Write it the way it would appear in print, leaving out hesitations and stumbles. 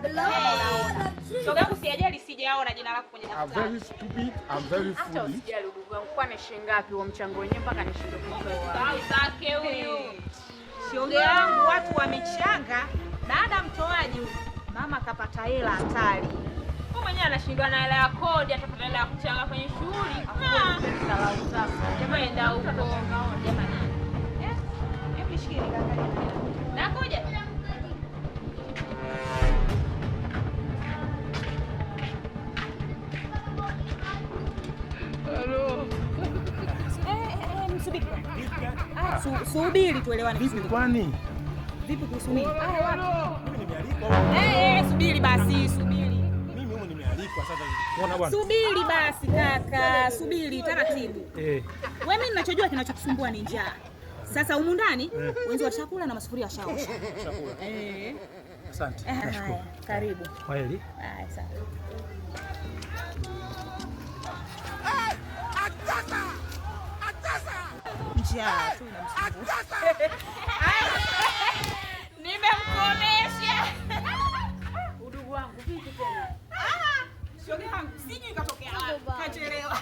Unaona. Shoga yangu siajali, sijaona jina lako kwenye I'm daftari. very stupid. I'm very Hata foolish. usijali udugu wangu, kwa ni shilingi ngapi huo mchango wenyewe mpaka nishindwe kutoa? Sahau zake huyu. Shoga yangu watu wamechanga, dada mtoaji huyu. Mama kapata hela hatari. Huyu mwenyewe anashindwa na hela ya kodi, atapata hela ya kuchanga kwenye shughuli. Dharau zako. Jamaa enda huko. Jamani. Eh, hebu nishikie nikaangalie. Nakuja. Eh, eh, msubiri. Ah, subiri tuelewane Vipi vizuri. kwani? Vipi kuhusu nini? Ah, wapi? Mimi nimealikwa. Eh, eh, subiri basi, subiri. Mimi humu nimealikwa sasa. Unaona bwana? Subiri basi kaka, subiri taratibu. Eh. Wewe, mimi ninachojua kinachokusumbua ni njaa. Sasa humu ndani wenzi washakula na masufuria washaosha. Chakula. Eh. Asante. Haya, Nashukuru. karibu. Kwaheri. Haya, sawa. Njaa tu inamsumbua. Nimemkomesha. Udugu wangu vipi tena? Shoga yangu, sijui katokea wapi. Kachelewa.